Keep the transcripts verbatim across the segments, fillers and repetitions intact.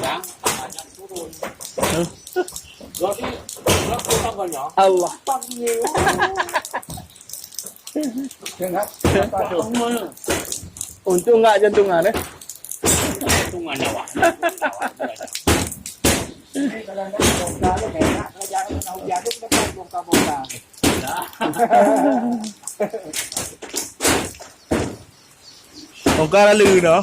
Yang banyak turun. Jadi, berapa tangganya? Allah. Pagi. Tengok, apa tu? Untung enggak jantungan, eh? Jantungan awak. Ini kalau nak bongkar tu, enak. Kalau jangan tahu jarum, kita bongkar-bongkar. Bongkar lalu dah.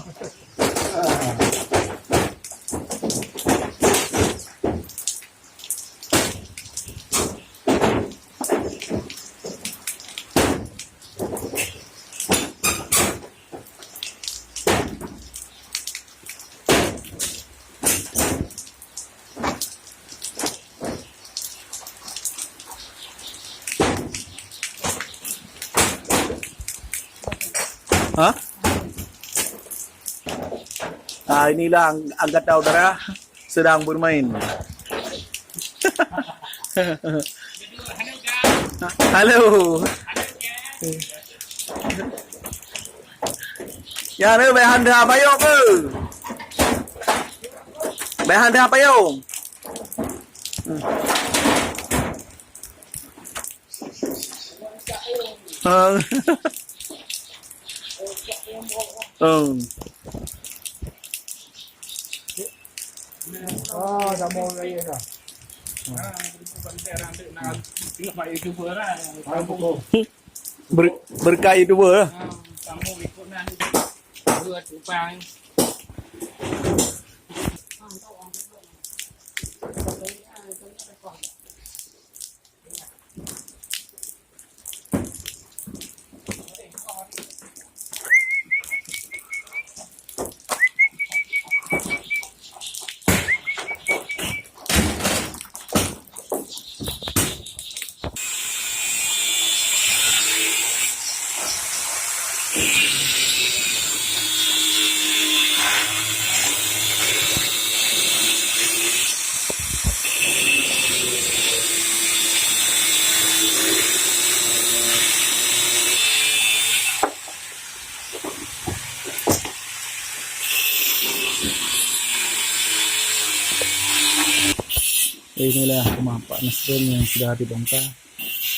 Ha? Ah, inilah ang-, anggota udara sedang bermain. Halo. Ya, ni bahan dah payung ke? Bahan dah payung. Ha. Hmm. Ah, sama orang lain dah. Ber-, berkat YouTuber lah. Inilah rumah Pak Nasrul yang sudah dibongkar,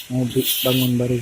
mau dibangun baru.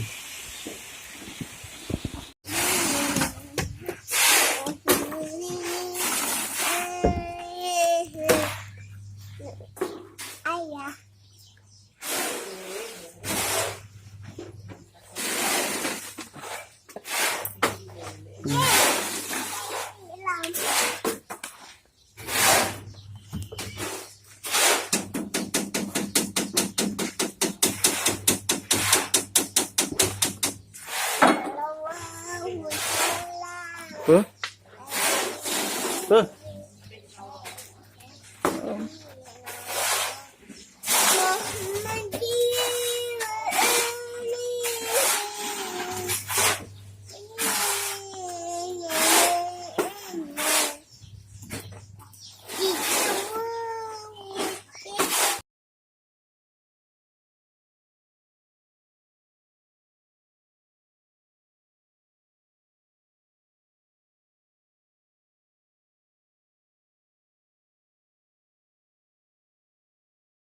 Huh? Huh?